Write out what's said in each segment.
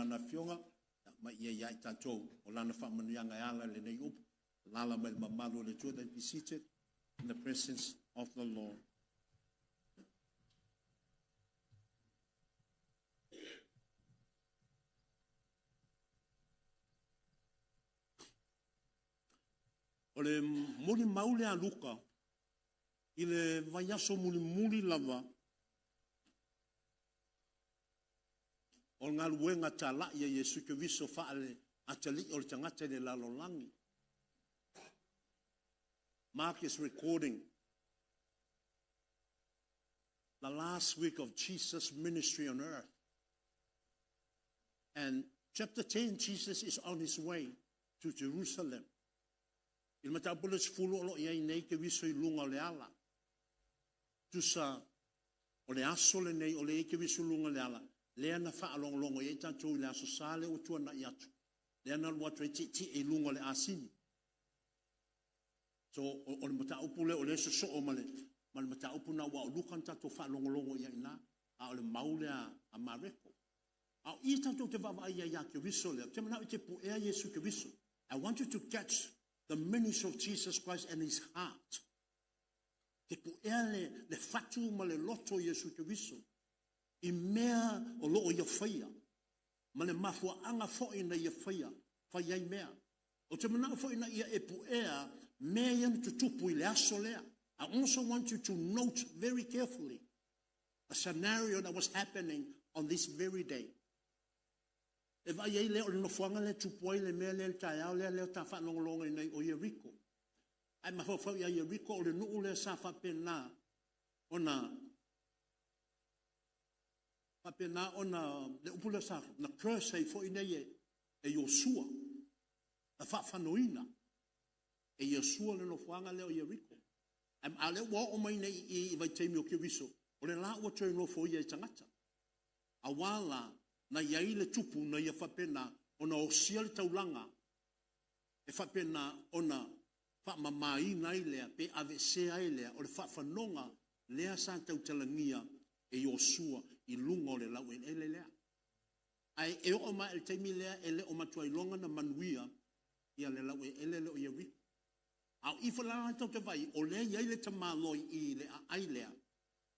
Lana Afioga, mai ia ia i tatou o Lana faamanuiaga e ala i lenei upu. Alaala mai le mamalu o le Atua. Then be seated in the presence of the Lord. O le molimau lea a Luka i le vaiaso mulimuli lava o le galuega talai a Iesu Keriso faale atalii o le tagata i le lalolagi. Mark is recording the last week of Jesus' ministry on earth. And chapter 10, Jesus is on his way to Jerusalem. I le mataupu le 10 o lo o i ai nei Keriso i luga o le ala. Tusa o le aso lenei o le i ai Keriso i luga o le ala, lea na faalogologo i ai tatou i le aso Sa lea ua tuanai atu, lea na alu atu ai tietie i luga o le asini. So o le mataupu lea o lea e sosoo ma le mataupu na ua o Luka na tatou faalogologo i ai i ina, a o le mau lea a Mareko. A o i tatou te vaavaai ai ia Keriso lea, ou te manao i te puea Iesu Keriso. I want you to catch the ministry of Jesus Christ and his heart. Te puea le fatu ma le loto o Iesu Keriso i mea o loo ia faia, ma le mafuaanga foi na ia faia, fai ai mea. O te manao foi na ia e puea mea ia na tutupu i le aso lea. I also want you to note very carefully a scenario that was happening on this very day. E vaai ai lea o le nofoaga lea tupu ai le mea lea le taeao lea lea ta faalogologo ai nei o Ieriko. Ae mafaufau ia Ieriko o le nuu lea sa faapena ona le upu lea sa na curse ai foi nei e Iosua, na faafanoina e Iosua le nofoaga lea o Ieriko. A lea ua oo mai nei i vaitaimi o Keriso, o le la ua toe nofo ia i tagata. Auā la, na iai le tupu na ia faapena ona osia le taulaga e faapena ona faamamaina ai lea, pe avesea ai lea, o le faafanoga lea sa tautalagia e Iosua i luga o le laueleele lea. Ae e oo mai le taimi lea e le o matuailoga na manuia ia le laueleele lea o Ieriko. A o ifo la la tau te vai, o lea iai le tamāloi i le aai lea,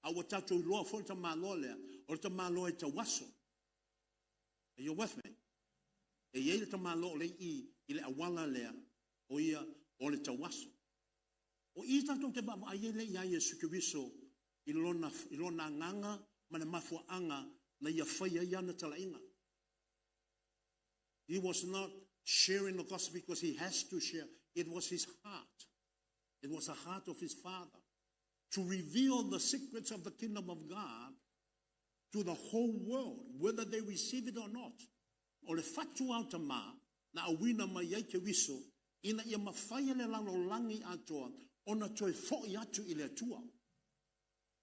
a ua tatou iloa foi le tamāloa lea, o le tamāloa e tauaso. Are you with me? E iai le tamāloa o le i le awala lea, o ia o le tauaso. O i tatou te vaavaai ai le ia Iesu Keriso i lona agaga ma le mafuaaga na ia fai ai ana talaiga. He was not sharing the gospel because he has to share. It was his heart. It was the heart of his Father to reveal the secrets of the kingdom of God to the whole world, whether they receive it or not. O le fatu au tama, na awina mai ai Keriso, ina ia mawhai le lalolagi atoa, ona toe foi atu i le Atua.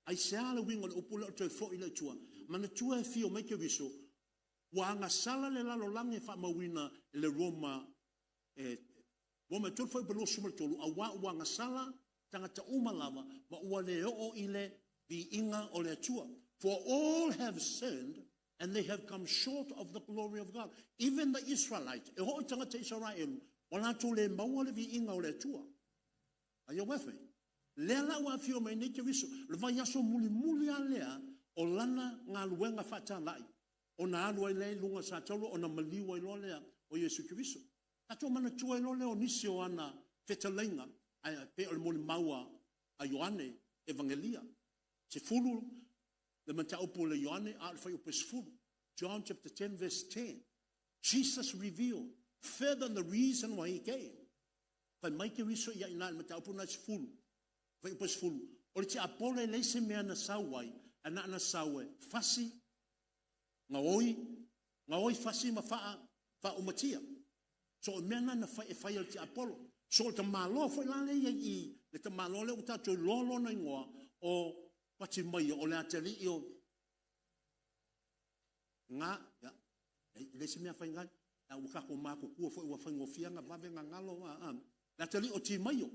Ai se ala winga le upu le o toe foi i le Atua. Mana tua e fio mai Keriso, ua agasala le lalolagi e faamauina le Roma, Roma e tolu foi pe 23, a ua agasala tagata uma lava, ma ua le oo i le viiga o le Atua. For all have sinned and they have come short of the glory of God. Even the Israelites, e hoi tagata Israel, ua latou le maua le viiga o le Atua. Are you with me? Lea la ua afio mai nei Keriso, le vaiaso mulimuli a lea o lana galuega faatalai, ona alu ai lea i luga sa taulu, ona maliu ai loa lea o Iesu Keriso. Tatou manatua ai loa lea o nisi o ana fetalaiga, ae pe o le molimau a Ioane Evangelia. 10 le mataupu o le Ioane, a o le fuaiupu e 10. John chapter 10 verse 10. Jesus revealed further the reason why he came. Fai mai Keriso ia ina le mataupu na 10. Fuaiupu e 10. O le tiapolo e leai se mea na sau ai, a na na sau e fasi, ngaoi fasi ma faaumatia. So o mea na fai e fai al tiapolo. So o le tamāloa foi la le ia i le tamāloa le ua tatou iloa lona igoa o Patimaia, o le atalii o ngā, ia, e le se mea fai ngai, a ua kako mākukua foi ua whaingofia ngā vave ngā ngalo, le atalii o Timaio,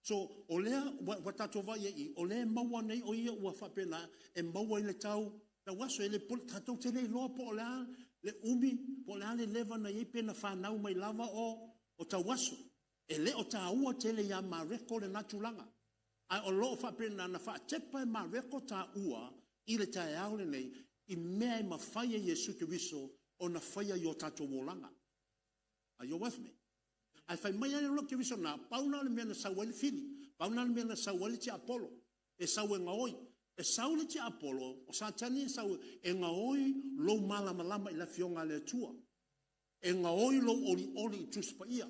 So, o lea, ua tatou vai e i, o lea maua nei o ia ua faapena, e maua i le tau aso, e le pule, tatou te le iloa po o le a, Le umi, po o le a le leva na i ai pe na fanau mai lava o tauaso. E le o tāua tele iā Mareko lena tulaga. Ae o lo o faapena na faatepa e Mareko tāua i le taeao lenei i mea e mafai e Iesu Keriso ona faia i o tatou olaga. Are you with me? Ae fai mai ai loa Keriso na, pau na o le mea na sau ai le fili, pau na o le mea na sau ai le tiapolo, e sau e gaoi. E sau le tiapolo, o Satani e sau e gaoi lou malamalama i le afioga a le Atua. E gaoi lou olioli i Tusi Paia.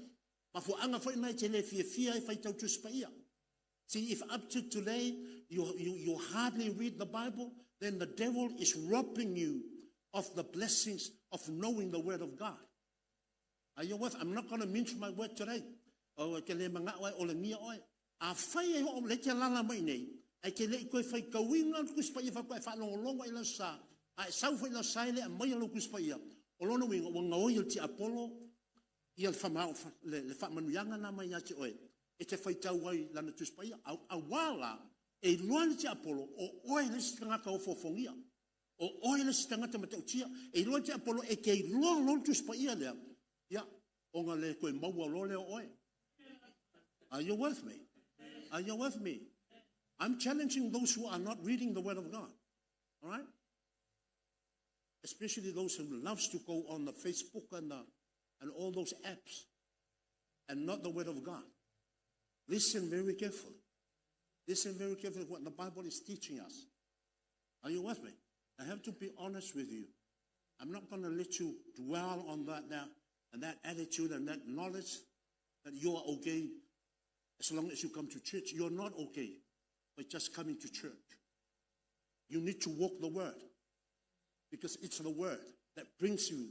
Mafuaaga foi na e te le fiafia e faitau Tusi Paia. See, if up to today you hardly read the Bible, then the devil is robbing you of the blessings of knowing the Word of God. Are you with? I'm not going to mince my word today. O ke le manga oe o le ngia oe. A fai e o le te lala mai nei, ai te le i koe fai kauinga le Tusi Paia fa koe whaalongolongo i la sa. A e sau fai la sa ele a mai lo Tusi Paia. O lona uiga, ua gaoi e le tiapolo ia le whamao, le whaamanuiaga na mai ia te oe. E te faitau ai lana Tusi Paia. Auā la, e iloa le tiapolo, o oe le isi tagata ofoofogia. O oe le isi tagata matautia. E iloa le tiapolo, e te iloa loa le Tusi Paia lea. Ia, ona le toe maua loa lea o oe. Are you with me? Are you with me? I'm challenging those who are not reading the Word of God. All right? Especially those who loves to go on the Facebook and all those apps and not the Word of God. Listen very carefully. Listen very carefully what the Bible is teaching us. Are you with me? I have to be honest with you. I'm not going to let you dwell on that now and that attitude and that knowledge that you are okay as long as you come to church. You're not okay by just coming to church. You need to walk the Word, because it's the Word that brings you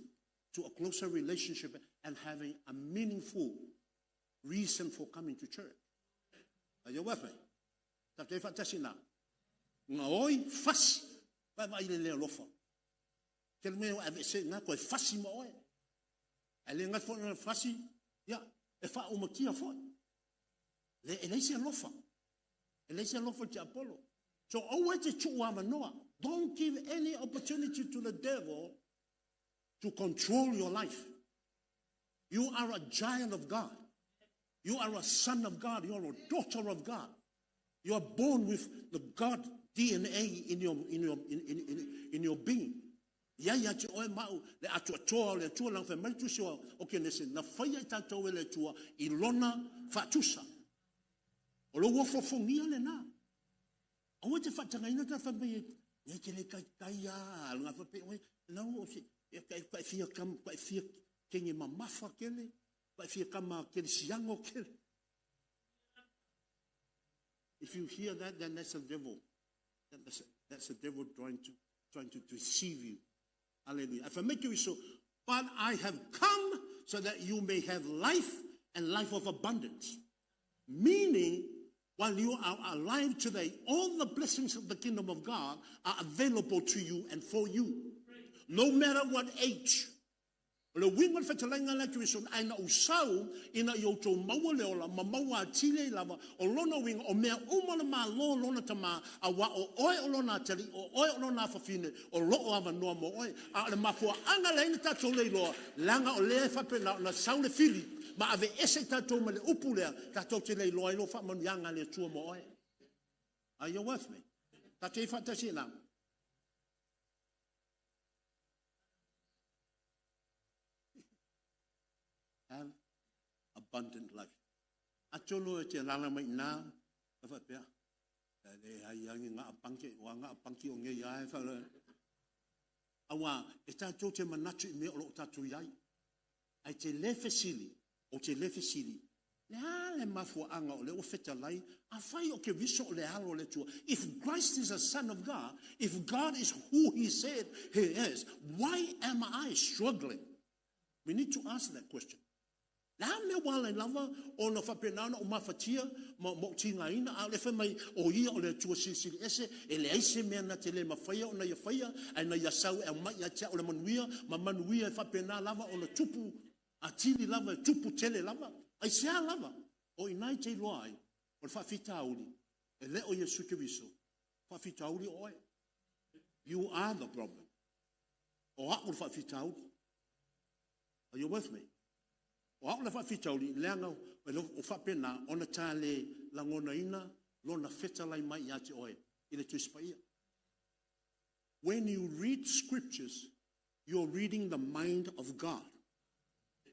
to a closer relationship and having a meaningful reason for coming to church. Are you with me? Ta te whaatasi nā. Ngā oi, fasi. Vai vai le lea lofa. Ke le mea o ave se ngā koe fasi ma oe. E le ngā fo na fasi, ia, e wha umatia foi. Le e leisi alofa. E leisi alofa te Apollo. So aua te tuu avanoa. Don't give any opportunity to the devil to control your life. You are a child of God. You are a son of God. You are a daughter of God. You are born with the God DNA in your being. Ia ia te oe mau le atua toa o le Atua lang whai mai tusi o ke nese na whaia i tātou e le Atua i lona whaatusa. O lo ua fofongia le nā. Aua te whaatangaina ta whai mai e nei te le kai kai a ngā whape oe nau o se e kai kai fia kam kai fia kenge mamafa kele kai fia kama kele siango kele. If you hear that, then that's the devil. That's the devil trying to deceive you. Hallelujah. If I make you so, but I have come so that you may have life and life of abundance. Meaning, while you are alive today, all the blessings of the kingdom of God are available to you and for you. No matter what age. O le uiga o le fetalaiga le Keriso, ai na usau ina i o tō maua le ola, ma maua a tile i lava, o lona uiga, o mea uma le malo lona tamā, a wa o oe o lona atali, o oe o lona afafine, o loo ava noa mo oe. A o le mafua anga le ina tātou le iloa, langa o lea e whapena, o na sau le fili, ma ave ese i tātou ma le upu lea, tātou te le iloa i lo whaamanuiaga le Atua mo oe. Are you with me? Tātou i whaatasi nā. Have abundant life. Atonu e te lala mai nā, ka whapea, le ai angi ngā panke, o ngā panki o ngei ai, whala. Awa, e tātou te manatu i mea o loo tātou iai. Ai te le fesili, o te le fesili, le a le mafuaanga o le o fetalai, a whai o ke viso o le alo le tua. If Christ is a son of God, if God is who he said he is, why am I struggling? We need to ask that question. La me wala lava o na whapenana o mafatia ma mo tinga ina a le whai mai o ia o le tua sisili ese e le aise mea na te le mawhaia o na ia whaia ai na ia sau e mai ia tia o le manuia ma manuia e whapena lava o le tupu a tili lava e tupu tele lava ai sea lava o inai te iloa ai o le whawhitauli e le o Iesu Keriso whawhitauli oe. You are the problem. O a o le whawhitauli. Are you with me? O au le faafitauli, leaga o faapena ona ta le lagonaina lona fetalai mai ia te oe i le Tusi Paia. When you read scriptures, you're reading the mind of God.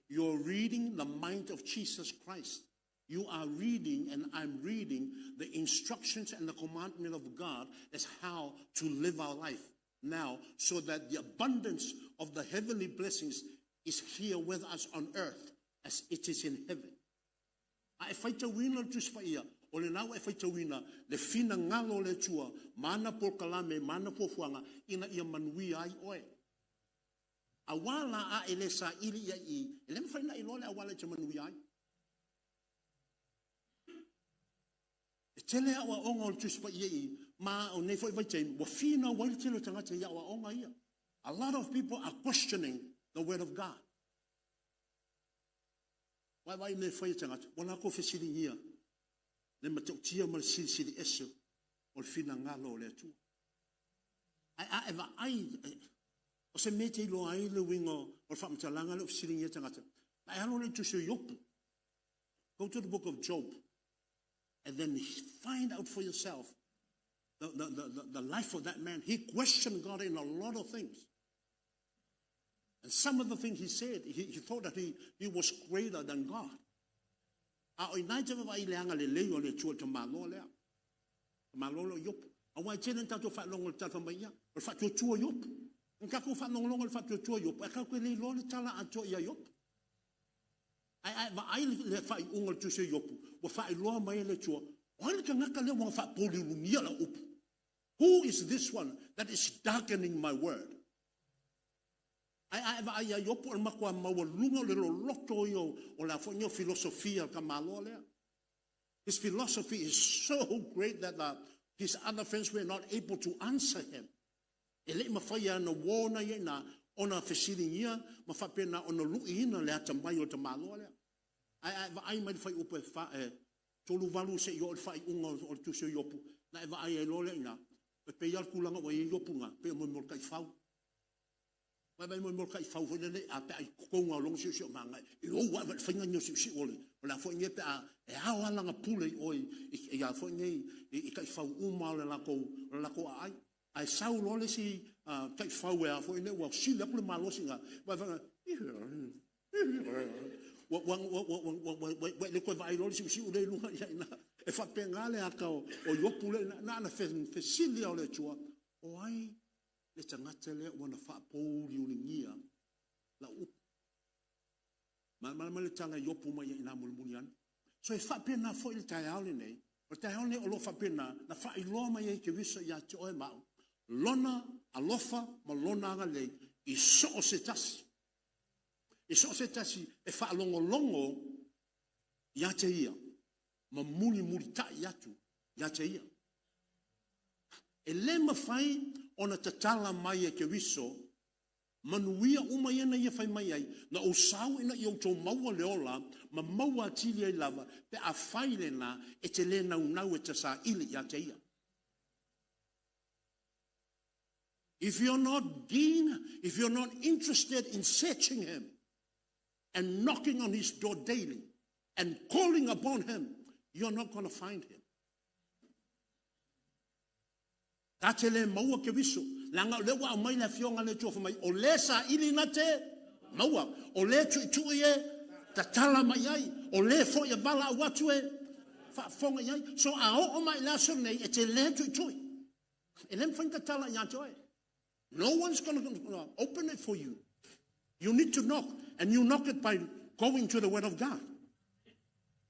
You're reading the mind of Jesus Christ. You are reading, and I'm reading, the instructions and the commandment of God as how to live our life now, so that the abundance of the heavenly blessings is here with us on earth as it is in heaven. A e faitauina le Tusi Paia, o lena ua e faitauina le finagalo o le Atua, ma ana polokalame, ma ana fuafuaga, ina ia manuia ai oe. Auā la a e le saili i ai i i, e le mafai ona e iloa le auala e te manuia ai. E tele aoaoga o le Tusi Paia i i, ma o nei foi vaitaimi, ua finau ai le tele o tagata i aoaoga ia. A lot of people are questioning the word of God. Vaavaai mea e fai e tagata, ua latou fesiligia le matautia ma le silisili ese o le finagalo o le Atua. Ae a e vaai, o se mea e te iloa ai le uiga o le faamatalaga lea o fesiligia tagata, a e alu lea i le tusi o Iopu. Go to the book of Job and then find out for yourself the life of that man. He questioned God in a lot of things. And some of the things he said, he thought that he was greater than God. A o ina e te vaavaai i le agalelei o le Atua i le tamaloa lea. Tamaloa lea o Iopu. Aua e tele na tatou faalogo i le tala fai mai ia, o le faatuatua o Iopu. Na tatou faalogologo i le faatuatua o Iopu, ae tatou te le iloa le tala atoa ia Iopu. Ae a e vaai le faaiuga o le tusi o Iopu, ua faailoa mai e le Atua, o ai le tagata lea ua faapoliulugia lau upu? Who is this one that is darkening my word? Ae a e vaai ia Iopu, o le matua maualuga o le loloto ia o le a foi nei o filosofia a le tamaloa lea. His philosophy is so great that his other friends were not able to answer him. E le i mafai e ana uō na ia i ina ona fesiligia ma faapena ona luiina le atamai o le tamaloa lea. Ae a e vaai mai le fuaiupu e fa, e 38 seia oo i le faaiuga o le tusi o Iopu, na e vaai ai loa lea i ina, e pei lava le tulaga ua i ai Iopu na, pei o mo le taifau. Vaai mai mo le taifau foi lele, a pe a i totonu o lona siosiomaga, e ou lava i le faiga ni o siusiu o le, o le a foi nei pe a e ao lava lana pule i oe i a foi nei i taifau uma o le latou aai. Ae sau loa le isi taifau e a foi nei ua sili atu le malosi i ina, vaai ua le toe vaai loa le siusiu lea i luga i ina. E faapena le ata o Iopu lea i ina. Na ona fesili lava o le Atua, o ai le tagata lea ua na faapouliuligia lau upu? Malamalama le tala i Iopu mai i ina mulimuli ane. So e faapena foi le taeao lenei. O le taeao lenei o lo o faapena na faailoa mai ai Keriso ia te oe ma au, lona alofa ma lona agalelei i so o se tasi. I so o se tasi e faalogologo ia te ia ma mulimulitai atu ia te ia. E le mafai ona tatala mai e Keriso manuia uma ia na ia fai mai ai, na ou sau ina ia outou maua le ola, ma maua atili ai lava, pe afai lena e te le naunau e te saili ia te ia. If you're not keen, if you're not interested in searching him and knocking on his door daily and calling upon him, you're not going to find him. Ta te le maua Keriso. Leaga o lea ua aumai le afioga le Atua fai mai, o le saili na te maua, o le tuitui e tatala mai ai, o le foi e valaau atu e faafofoga i ai. So a oo mai i le aso lenei, e te le tuitui. E le mafai ona tatala ia te oe. No one's going to open it for you. You need to knock, and you knock it by going to the Word of God,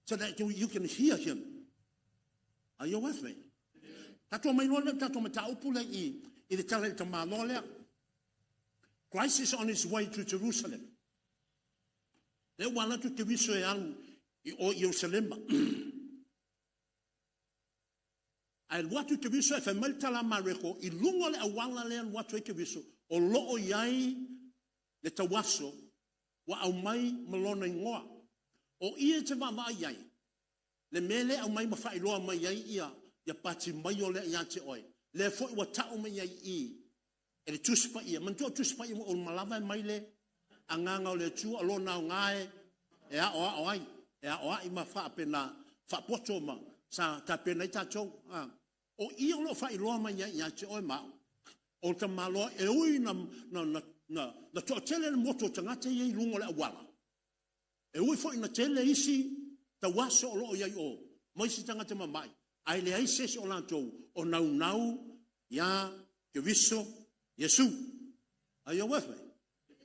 so that you can hear him. Are you with me? Tatou mai loa lea tatou mataupu lea i le tala i le tamaloa lea. Christ is on his way to Jerusalem. Lea ua alu atu Keriso e alu i o Ierusalema. Ae alu atu Keriso e fai mai le tala a Mareko i luga o le auala lea alu atu ai Keriso, o lo o i ai le tauaso ua aumai ma lona igoa. O ia e te vaavaai ai, le mea lea aumai ma faailoa mai ai ia pati mai o lea ia te oe. Lea foi ua tau mai ai i e le Tusi Paia. Manatua o Tusi Paia ua uma lava e mai le Agaga o le Atua o lona aoga e aoao ai, e aoai ma faapena, faapoto ma sa tapena ai tatou. O i o lo o faailoa mai ai ia te oe ma au, o le tamaloa e ui na toatele le motu o tagata ia i luga o le auala, e ui foi na tele isi tauaso o lo o i ai o, ma isi tagata mamai, ae leai se isi o latou o naunau ia Keriso Iesu. Are you with me?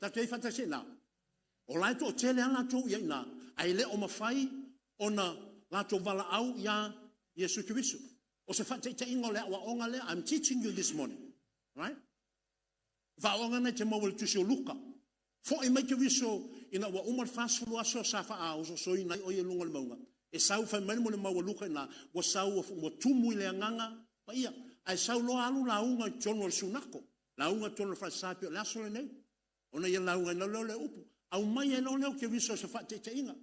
Tatou i faatasi i na. O la e toatele lava latou i ai i ina, ae le o mafai ona latou valaau ia Iesu Keriso. O se faataitaiga o le aoaoga lea, I'm teaching you this morning. Right? Faaoga na te maua i le tusi o Luka. Foi mai Keriso ina ua uma le 40 aso sa faaososoina ai o ia i luga o le mauga. E sau fai mai le molimau a Luka i ina, ua sau ua tumu i le agaga paia. Ae sau loa alu lauga i totonu o le sunako. Lauga i totonu o le falesa pei o le aso lenei. Ona ia lauga ai loa lea o le upu. Aumai ai loa lea o Keriso o se faataitaiga.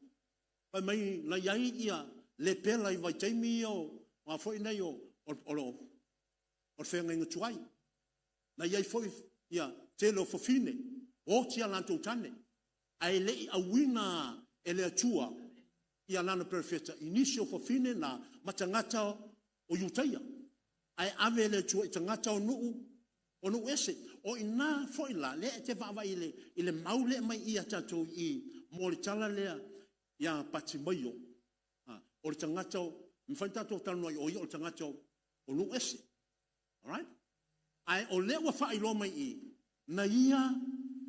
Fai mai na i ai ia lepela i vaitaimi ia o a foi nei o le feagaiga tuai. Na i ai foi ia tele o fafine, oti a latou tane, ae le i auina e le Atua ia lana perofeta i nisi o fafine na ma tagata o Iutaia. Ae ave e le Atua i tagata o nuu ese. O ina foi la, lea e te vaavai i le mau lea mai ia tatou i mo le tala lea ia Patimaio. O le tagata o, mafai tatou talanoa i o ia o le tagata o nuu ese. Alright? Ae o lea ua faailoa mai i, na ia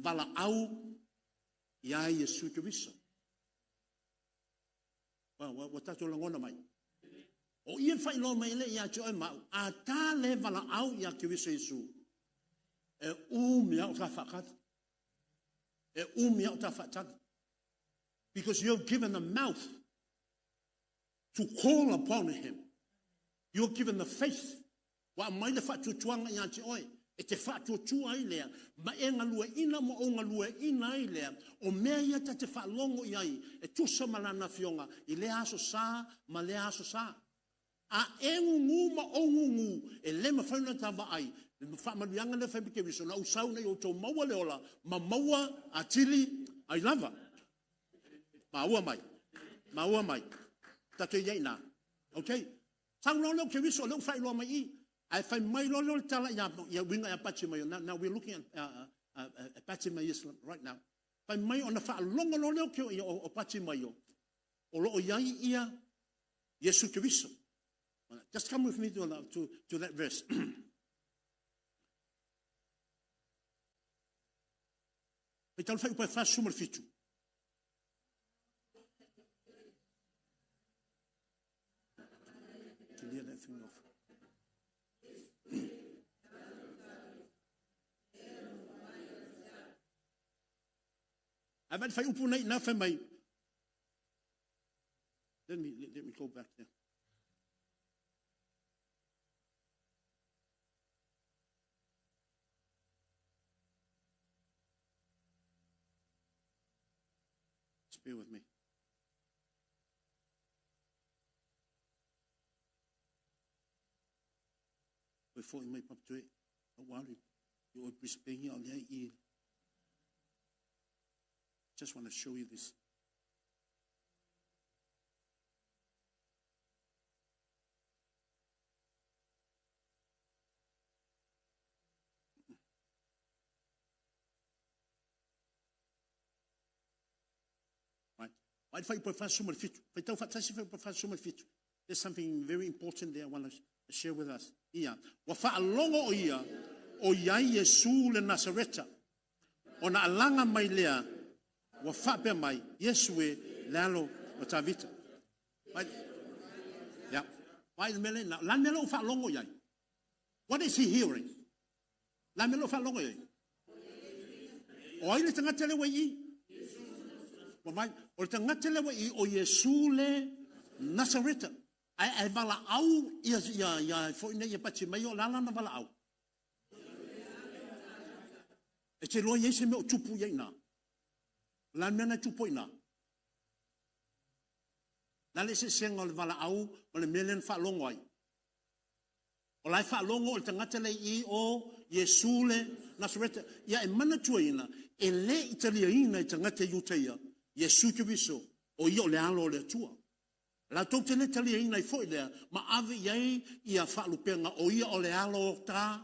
valaau ia Iesu Keriso. Ua tatou lagona mai. O ia faailoa mai le ia te oe mau, a ta le valaau ia Keriso Iesu, e umi au ta whaakata. E umi au ta whaatali. Because you've given the mouth to call upon him. You're given the faith. Wa mai le whaatuatuanga ia te oe. E te whaatuatua ai lea. Ma e ngalue ina ma o ngalue ina ai lea. O mea ia ta te whaalongo i ai. E tusa malana fionga. I lea aso sa ma lea aso sa. A e ngungu ma o ngungu. E le mawhaina ta vaai. Le whaamanuianga le whaimike wiso. Na usau nei o tō maua le ola. Ma maua a tili ai lava. Maua mai. Maua mai. Tatou i ai nā. Okay. Sau loa leo Keriso leo whailoa mai i. Ae whai mai loa leo le tala ia winga ia Patimaio. Now we're looking at Patimaio right now. Whai mai ona whaalongo loa leo keo ia o Patimaio. O loo iai ia Iesu Keriso. Just come with me to that verse. Hei tau whai upai whasuma le whitu. Clear that thing off. Ai vai whai upu nei, nā whai mai. Let me go back there. Just bear with me. Koe foi mai papatue, au alu, i oi Brisbane o lea i. Just want to show you this. Right. Vai whai upai whasuma le whitu. Whai tau whatasi whai upai whasuma le whitu. There's something very important there I want to share with us. Ia. Wa whaalongo o ia, o iai Iesu le Nazareta. O na alanga mai lea, wa whaapea mai, Iesu e le alo o Tavita. Right. Yeah. Vai mele na, la mele o whaalongo iai. What is he hearing? La mele o whaalongo iai. O ai le tangata le wai i? Wa mai, o le tangata le wai i o Iesu le Nazareta. Ai vala au ia foi nei ia Patimaio la la na vala au. E te loa ia se mea o tupu ia ina. La mea na tupu ina. La le se senga o le vala au ma le mea le na whaalongo ai. O la e faalogo o le tagata le i o Iesu le Nasareta. Ia e manatuaina, e le i taliaina e tagata Iutaia, Iesu Keriso, o ia o le alo o le Atua. Latou te le taliaina ai foi lea, ma ave i ai ia faalupega o ia o le alo o ta,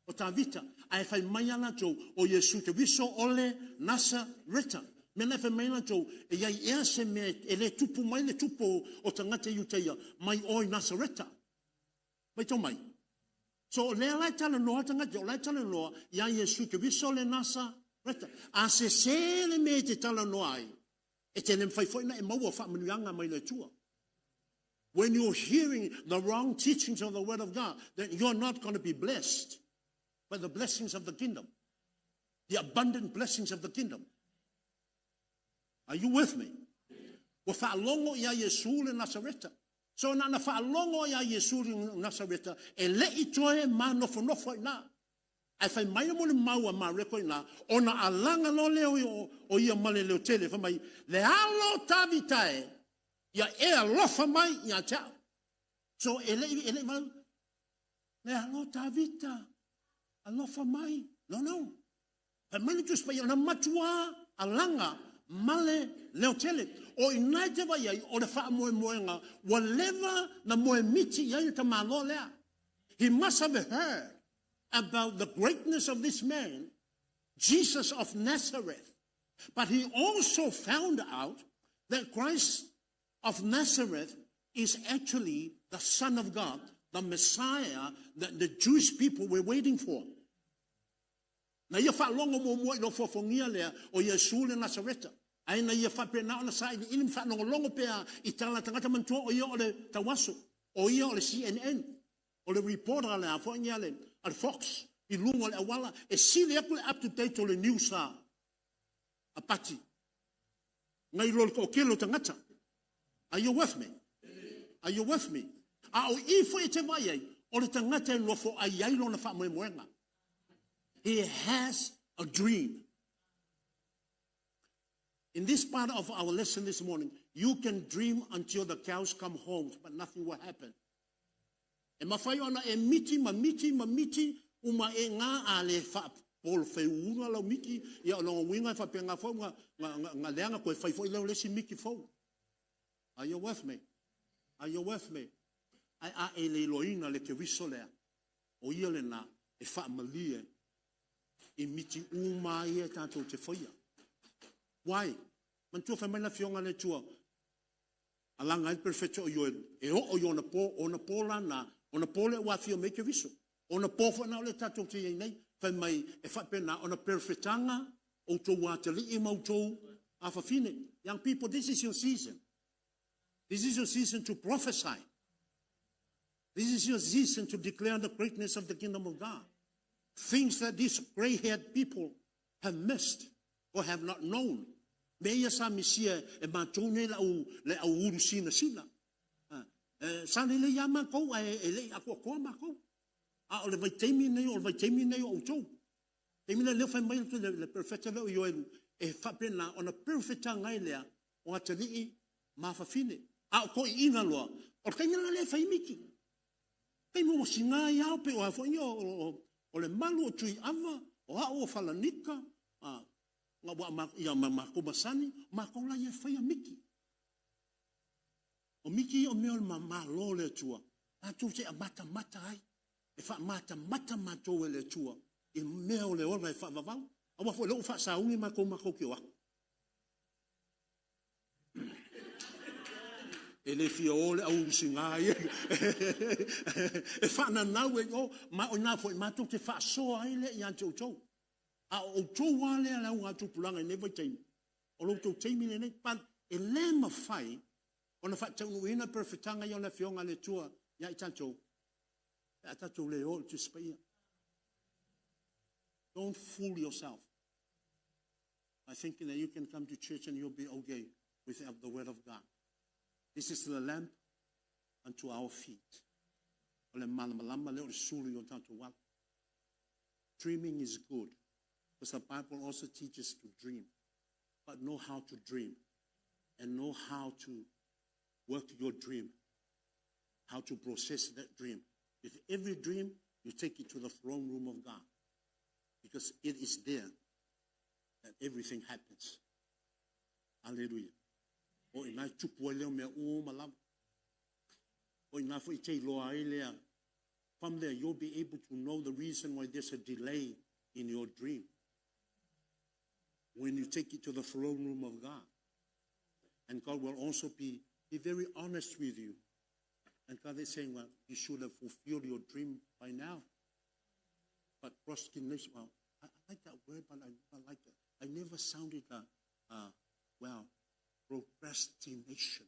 o Tavita. Ae fai mai a latou, o Iesu Keriso o le Nasareta. Mea la e fai mai latou, e iai ea se mea e le tupu mai le tupu o tagata Iutaia mai o i Nasareta. Mai tau mai. So o lea la e talanoa tagata, o la e talanoa ia Iesu Keriso le Nasareta. A sese le mea e te talanoa ai, e te le mafai foi na e maua faamanuiaga mai le Atua. When you're hearing the wrong teachings of the Word of God, then you're not going to be blessed by the blessings of the kingdom. The abundant blessings of the kingdom. Are you with me? Ua faalogo ia Iesu le Nasareta. So na na faalogo ia Iesu le Nasareta, e le i toe ma nofonofo i na. Ae fai mai mo le mau a Mareko i na, ona alaga lo leo o ia male leo tele, fai mai, le alo Tavita e, ia e alofa mai ia te au. So e le e le mau, le alo Tavita, alofa mai. No, no. Fai mai le Tusi Paia, na matua alaga male leo tele. O i nai te vai ai, o le whaamoemoenga, ua leva na moe miti i ai le tamalo lea. He must have heard about the greatness of this man, Jesus of Nazareth. But he also found out that Christ of Nazareth is actually the Son of God, the Messiah that the Jewish people were waiting for. Na ia faalogo muamua i lou fofogia lea o Iesu le Nasareta. Ae na ia faapena ona sailiili ma faalogologo pea i tala tagata manatua o ia o le tauaso, o ia o le CNN, o le reporter le a foi ia le, a le Fox i luga o le auala, e sili aku le up to date o le news a Pati. Ngai lo le toatele o tagata. Are you with me? Are you with me? A o i foi e te vai ai, o le tagata e nofo ai ai lona faamoemoega. He has a dream. In this part of our lesson this morning, you can dream until the cows come home, but nothing will happen. E mafai ona e miti ma miti ma miti uma e ngā a le wha polo wheuunga lau miki, ia o longa winga e whapenga fau nga, nga, nga, nga leanga koe whai fo i leo lesi miki fau. Are you with me? Are you with me? Ai a e le iloina le Keriso lea, o ia lena e faamalie i miti uma ai e tātou te whaia. Why? Manatua fai mai le afioga le Atua, alaga ai le perofeta o Ioelu, e oo i ona po, ona po lana, ona po lea ua afio mai Keriso. Ona po foi na o le tātou te iai nei, fai mai e faapena ona perofetaga outou atalii ma outou afafine. Young people, this is your season. This is your season to prophesy. This is your season to declare the greatness of the kingdom of God. Things that these gray-haired people have missed or have not known. Me ia sa misia e mātou nei lau, le au uru sina sina. Sa lele ia mākou a e le i akoakoa mākou. A o le vaitaimi nei, o le vaitaimi nei o outou. Taimi le leo fai mai le, le perfecta leo Ioelu, e faapena ona perfecta ngai lea o atalii ma fafine. A o ko i ina loa, o le taimi la le fai miki. Taimi ua singa i ao pe o a foi o le malu o tui ava, o ao o falanika, a, nga wa ma, ia ma ma masani, ma ko la ia fai a miki. O miki o mea o le mamalo le Atua. Tatou te matamata ai. E faamatamata matou e le Atua i mea o le ola e faavavau. Aua foi lou faasauni matou matou te o aku. E le fia o le au singa ia. E whaananau e o, ma o nā foi matou te faasoa ai le ia te outou. A o outou a lea le au ngā tupulaga i nei vaitaimi. O lo outou taimi lenei, pa e le mafai ona faataunuuina perofetaga ia o le afioga a le Atua ia i tatou, pe a tatou le o i le Tusi Paia. Don't fool yourself by thinking that you can come to church and you'll be okay without the word of God. This is the lamp unto our feet. O le malamalama lea o le sulu i o tatou ala. Dreaming is good, because the Bible also teaches to dream, but know how to dream and know how to work your dream, how to process that dream. With every dream, you take it to the throne room of God. Because it is there that everything happens. Hallelujah. O i nai tupu ai leo mea uma lava. O i nā fo i te iloa ai lea. From there, you'll be able to know the reason why there's a delay in your dream. When you take it to the throne room of God. And God will also be very honest with you. And God is saying, well, you should have fulfilled your dream by now. But procrastination, well, I like that word, but I never like it. I never sounded well, procrastination.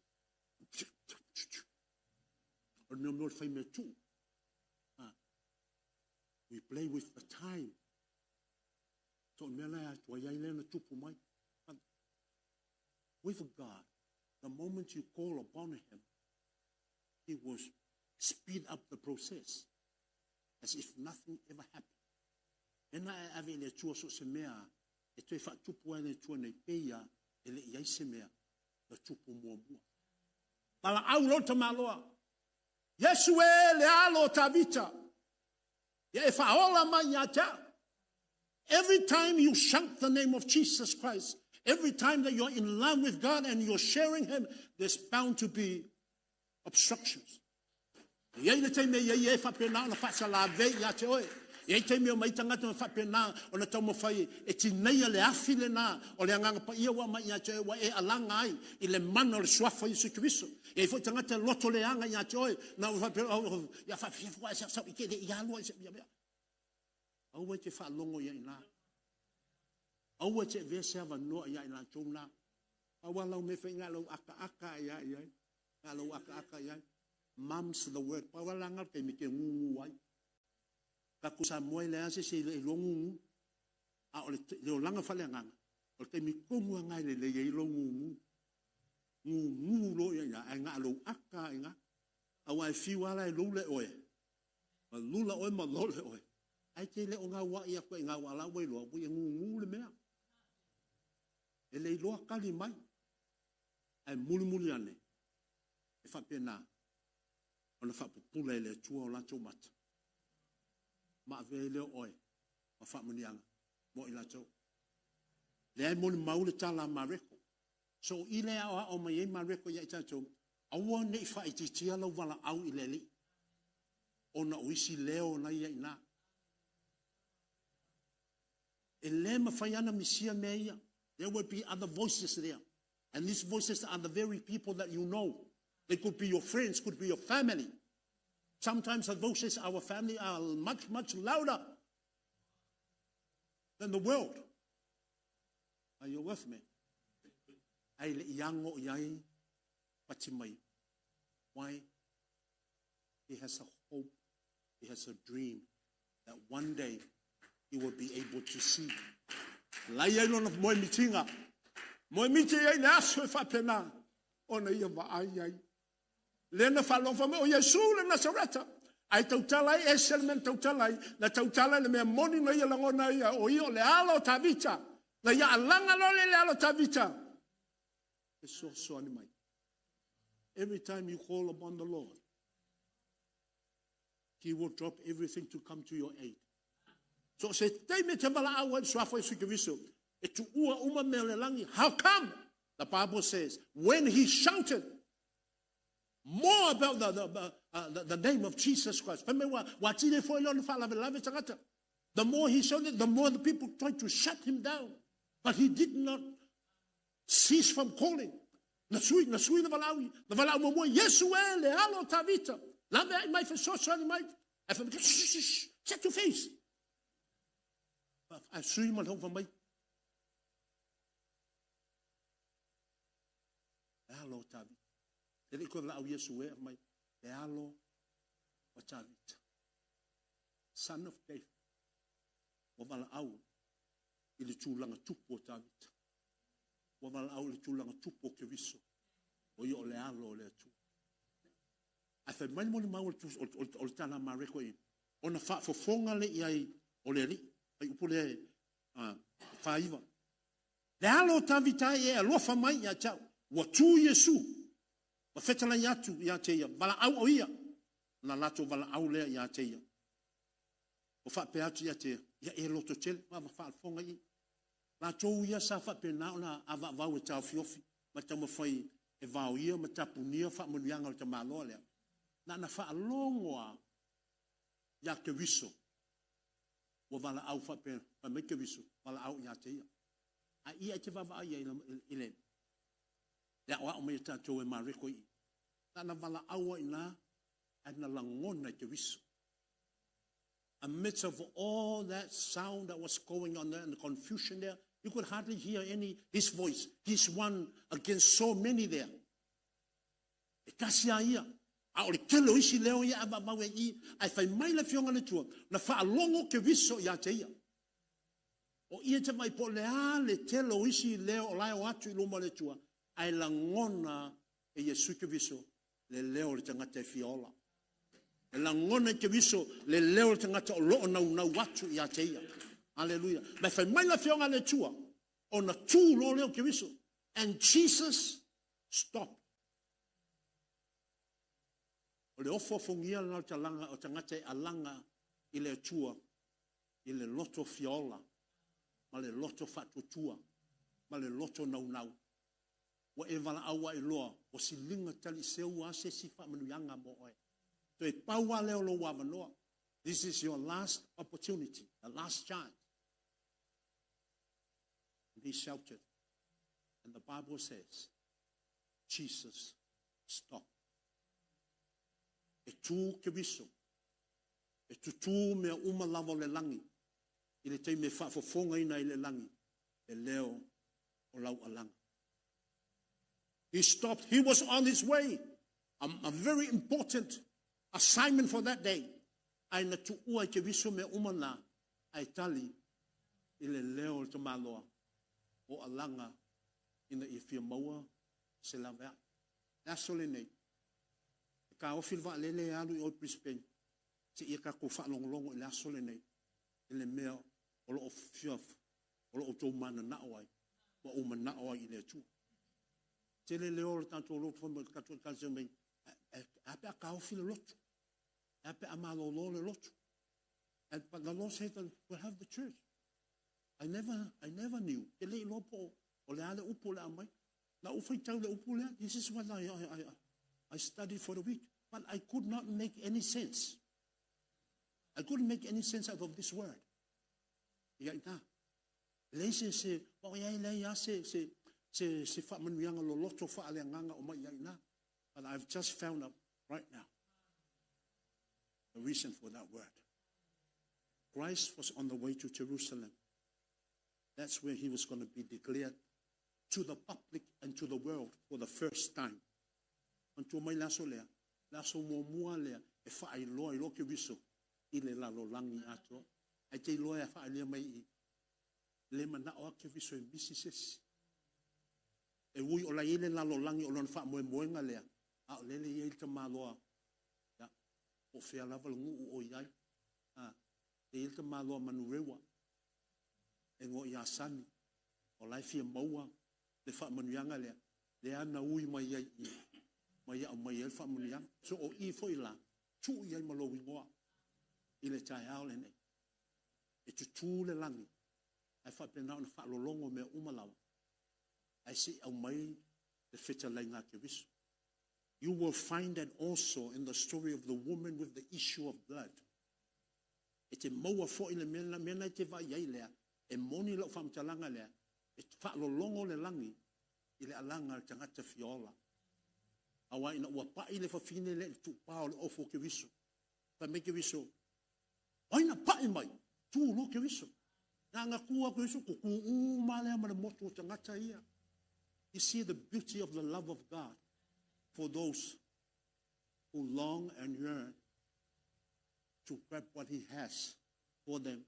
We play with the time. With God, the moment you call upon Him, He will speed up the process as if nothing ever happened. Ena e ave le tua so se mea, e toe faatupu ai le tua nei peia, e le iai se mea, na tupu muamua. Pala au lo tamaloa. Yesu e le alo Tavita. Ia e whaola mai ia te au. Every time you shout the name of Jesus Christ, every time that you're in love with God and you're sharing Him, there's bound to be obstructions. Ia i le taimi ia ia e whapena ona whaasala vei ia te oe. Ia i taimi o mai tangata na whapena ona taumawhai e tineia le afi le nā o le anganga pa ia wa mai ia te oe wa e alanga ai i le mana o le suafa Yesu Kristo. Ia i fo tangata loto le anga ia te oe na o whapena ia whawhia sa sa i ke le ia lua ia mea. Aua te whaalongo ia ina. Aua te vese ava noa ia ina tōna. Aua lau me whainga lau aka aka ia ia. Ngā lau aka aka ia. Mum's the word. Pawa langa te me te ngungu ai. Ka kusa moe le ase se le lo ngungu. A o le o langa whale nganga. O te mi kongu ngai le le i lo ngungu. Ngungu lo ia ia. Ai ngā lau aka ai ngā. Aua e fiu ala e lule oe. Ma lula oe ma lole oe. Ai te le o ngā wa ia koe ngā wala oe loa. Ui e ngungu le mea. E le iloa kali mai. Ai muli muli ane. E whapena. Ona whapupula e le tua o lātou mata. Ma ve leo oe. Ma whamunianga. Mo i lātou. Le ai moni maule tala mareko. So i le ao o mai e mareko ia i tātou. Aua nei whaititia lau wala au i le li. Ona uisi leo na ia ina. E le mawhai ana misia mea ia. There will be other voices there. And these voices are the very people that you know. They could be your friends, could be your family. Sometimes the voices of our family are much, much louder than the world. Are you with me? Ai le iango iai pati mai. Why? He has a hope. He has a dream that one day he will be able to see. Lai ai lona moe mitinga. Moe miti ai le aso e whapena. Ona ia vaai ai. Lena whalonga mai o Yesu le Nazareta. Ai tautala ai, ese le mea tautala ai. Na tautala le mea moni na ia langona ia. O ia o le alo Tavita. Na ia alanga lole le alo Tavita. E so ani mai. Every time you call upon the Lord, He will drop everything to come to your aid. So se teime te wala au ai suafa i suikaviso. E tu ua uma mea le langi. How come? The Bible says, when he shouted more about the name of Jesus Christ. The more he shouted, the more the people tried to shut him down. But he did not cease from calling. Na sui na valaui, na valau mo Yesu e le alo Tavita. Lave ai mai fesoso ani mai. Ai fa shut your face. Ai sui ma lova mai. Le alo Tavita. E le koe valau Yesu e mai. Le alo o Tavita. Son of David. O valau i le tūlanga tupu o Tavita. Ua valau i le tūlanga tupu o Keriso. O ia o le alo o le Atua. Ai fai mai moni mau o le tala mareko i. Ona whaafofonga le iai o le ali. Ai upu le whaiva. Le alo o Tavita e alofa mai ia tau. Ua tū Yesu. Ma whetala i atu ia te ia. Vala au o ia. Ona latou valaau lea ia te ia. Ua faapea atu ia te ia, ia e lototele, ma faafofoga i i. Latou ia sa faapena ona avaavau e taofiofi ma taumafai e vaoia ma tapunia faamanuiaga o le tamaloa lea. Na ona faalogo lava ia Keriso ua valaau faapea, fai mai Keriso, valaau ia te ia. A ia e te vaavaai i ai i le aoao mai a tatou e Mareko i i. Na ona valaau lava i ina, ae na lagona e Keriso. Amidst of all that sound that was going on there and the confusion there, you could hardly hear any his voice. He's one against so many there. E tasi a ia. A o le tele o isi leo ia avaavau e i, ae fai mai le Afioga a le Atua, na faalogo Keriso ia te ia. O ia te vai po o le a le tele o isi leo o la e o atu i luma o le Atua, ae lagona e Iesu Keriso le leo o le tagata e fia ola. E lagona e Keriso le leo o le tagata o lo o naunau atu ia te ia. Aleluia. Ma fai mai le Afioga a le Atua, ona tu loa lea o Keriso. And Jesus stopped. O le ofoafogia lena o talaga o tagata e alaga i le Atua i le loto fia ola, ma le loto faatuatua, ma le loto naunau. Ua e valaau ai loa, ua siliga taliseua a se isi faamanuiaga mo oe. Toe pau lava lea o lou avanoa. This is your last opportunity, the last chance. And he shouted. And the Bible says, Jesus stopped. E tu Keriso. E tutū mea uma lava o le lagi. I le taimi e faafofogaina i le lagi, le leo o lau alaga. He stopped. He was on his way. A very important assignment for that day. Ae na tuua e Keriso mea uma na, ae tali i le leo o le tamaloa o alaga ina ia fia maua se laveai. Le aso lenei, e taofi le vaalele e alu i o i Brisbane, seia tatou faalogologo i le aso lenei, i le mea o lo o fia, o lo o outou mananao ai, ma ou manao ai i le Atua. Tele leo o le tatou lotu fai mai, tatou ekalesia mai, e a pe a taofi le lotu, e a pe a malolo le lotu. But the Lord said that we'll have the church. I never knew. Ke le iloa po o le a le upu o le aumai. Na ou faitau le upu lea. This is what I studied for the week. But I could not make any sense. I couldn't make any sense out of this word. Ia ina. Leai se, o ia leai a se faamanuiaga loloto faaleagaga o mai ia ina. But I've just found out right now the reason for that word. Christ was on the way to Jerusalem. That's where he was going to be declared to the public and to the world for the first time. Manatua mai le aso lea, le aso muamua lea, e faailoa i lo Keriso i le lalolagi atoa. Ae te iloa e faailoa mai i le manao a Keriso e misi se isi. E ui o la i le lalolagi o lona faamoemoega lea, a o lele i ai le tamaloa, ia, o fea lava le nuu o i ai. A, e i ai le tamaloa manurewa, e ngo i asani, o la e fia maua le faamanuiaga lea, lea na ui mai ai i, mai au mai ai le faamanuiaga. So o i foi la, tuu i ai ma lou igoa i le taeao lenei. E tutū le lagi, ae faapena ona faalologo mea uma lava, ae se i aumai le fetalaiga a Keriso. You will find that also in the story of the woman with the issue of blood. E te maua foi le mea, mea na e te vai ai lea, e moni lau faamatalaga lea, e faalologo le lagi i le alaga le tagata fia ola. Aua ina ua pai le fafine le tuupā o le ofo o Keriso. Fai mai Keriso, ai na pai mai, tu lo Keriso. Na nga kua Keriso, ko ku u ma lea ma le motu o tagata ia. You see the beauty of the love of God for those who long and yearn to grab what he has for them.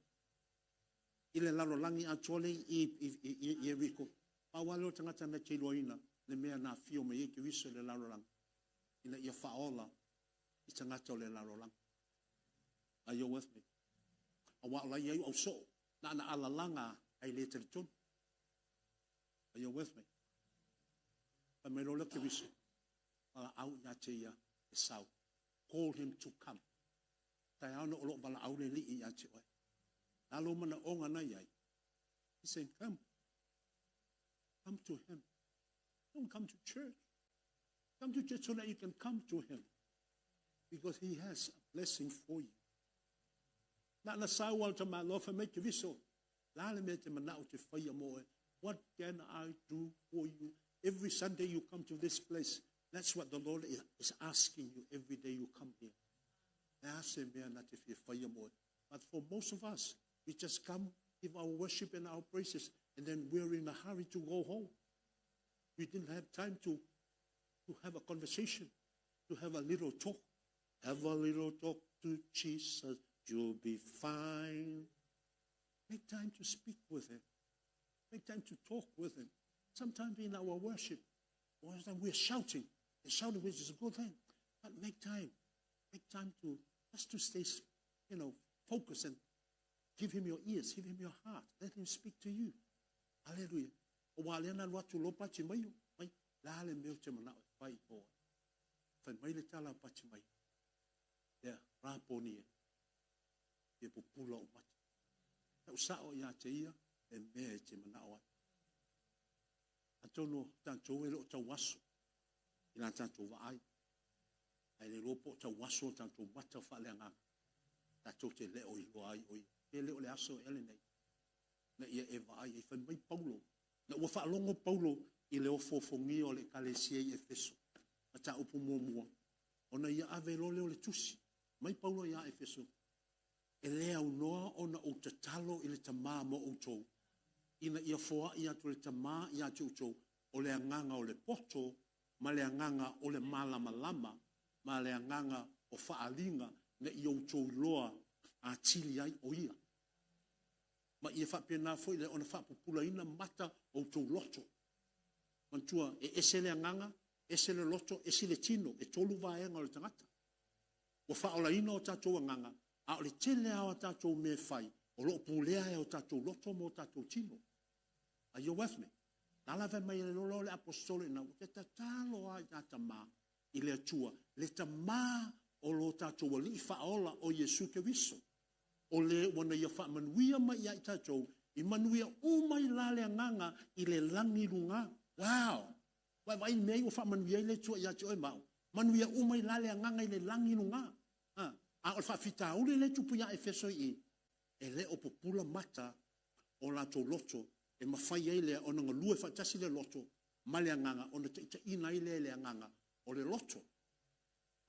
I le lalolagi atoa le i Ieriko. Pau lava lea o tagata na te iloaina le mea na afio mai ai Keriso i le lalolagi. Ina ia faaola i tagata o le lalolagi. Are you with me? Aua o la i ai au soo. Na na alalaga ai le talitonu. Are you with me? Fai mai loa le Keriso. Valaau ia te ia e sau. Call him to come. Taeao nei o lo o valaau le Alii ia te oe. A lou manaoga na i ai. He said, come. Come to him. Don't come to church. Come to church so that you can come to him. Because he has a blessing for you. Na na sau al ta malo fa mai te viso. La le mea te manao te whaia moe. What can I do for you? Every Sunday you come to this place. That's what the Lord is asking you every day you come here. But for most of us, we just come, give our worship and our praises, and then we're in a hurry to go home. We didn't have time to have a conversation, to have a little talk. Have a little talk to Jesus, you'll be fine. Make time to speak with him. Make time to talk with him. Sometimes in our worship, we're shouting. And shouting, which is a good thing. But make time. Make time to just to stay, focus and give him your ears, give him your heart. Let him speak to you. Hallelujah. O wā lea na luatu lo pati mai o, mai, la le meo te manao e whai o. Whai mai le tala pati mai. Lea, rāponi e. E pupula o mati. Na usao ia te ia, e mea e te manao ai. Atonu tātou e lo tau aso, i la tātou vaai. Ai le lopo tau aso tātou mata whaaleanga. Tātou te leo i loa ai oi. Te leo le aso e ale nei. Na ia e vaai e whai mai Paulo. Na ua whaalongo Paulo i le ofofongi o le kalesia i Efeso. Ma tā upu mua mua. Ona ia ave lo leo le tusi. Mai Paulo ia Efeso. E lea unoa ona o tatalo i le tamā mo outou. Ina ia foa i atu le tamā i atu outou. O le anganga o le poto, ma le anganga o le malama lama, ma le anganga o whaalinga na i outou loa a tili ai o ia. Ma ia whapena foi le ona whapupula ina mata o tou loto. Mantua, e ese le anganga, ese le loto, ese le tino, e tolu vaenga o le tangata. Ua whaola ina o tātou anganga, a o le tele ao tātou me whai, o loo pulea e o tātou loto mo tātou tino. Are you with me? Nā la mai le lolo le apostolo ina, o te tatalo ai tāta mā i le atua, le tamā o lo tātou ali whaola o Iesu Keriso. O le wana ia whaamanuia mai ia i tātou, i manuia o mai la le anganga i le langi lunga. Wow! Wai vai mea i o whaamanuia i le tua ia te oe mau. Manuia o mai la le anganga i le langi lunga. A o le whaafitauli le tupu ia Efeso i, e le o popula mata o lātou loto, e mawhai ai lea ona ngalue whaatasi le loto, ma le anganga, ona te ita ina i le anganga, o le loto.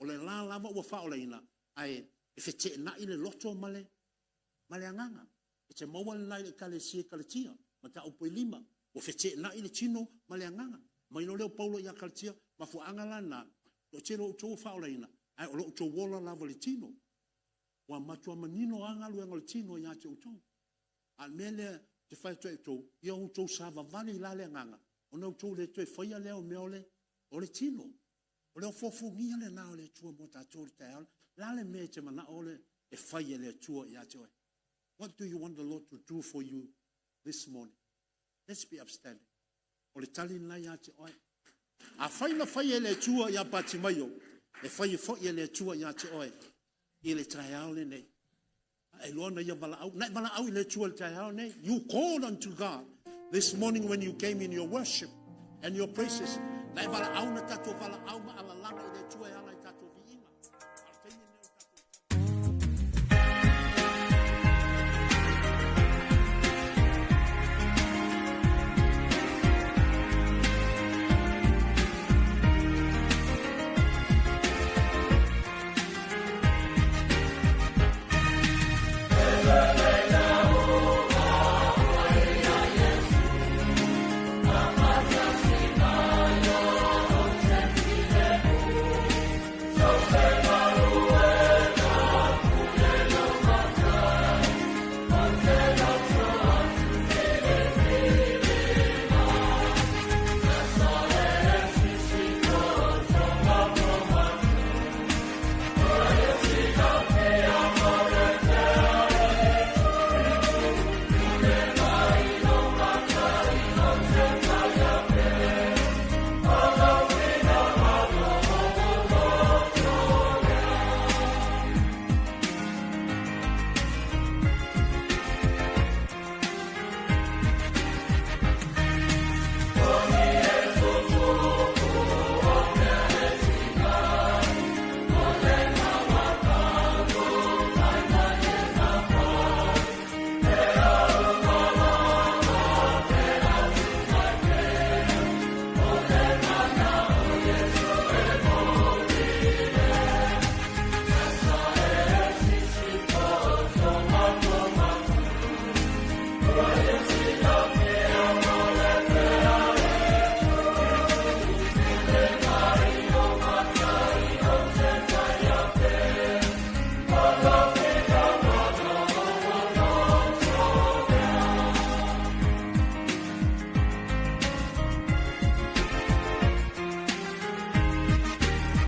O le la lava ua whaolaina, ai e whete na i le loto ma le anganga. E te maua le nai le kalesia kaletia, ma ta upo i lima, ua whete na i le tino ma le anganga. Mai no leo Paulo ia kaletia, ma fuanga la na, o te lo utou whaolaina, ai o lo utou wola lava le tino. Ua matua manino anga luenga le tino ia te utou. A mea lea te whai toe utou, ia utou sa vavali la le anganga, ona utou le toe whaia leo mea o le tino. O leo fofongia le nā o le atua mo tātou le taeao, la le mea te mana o le e whaia le atua ia te oe. What do you want the Lord to do for you this morning? Let's be upstanding. O le tali nai ia te oe. A whai na whai e le atua ia pati mai o, e whai e fo ia le atua ia te oe. I le taeao le nei. E loa na ia wala au. Nai wala au i le atua le taeao nei. You called unto God this morning when you came in your worship and your praises. Nai wala au na tato wala au ma alalanga i le atua e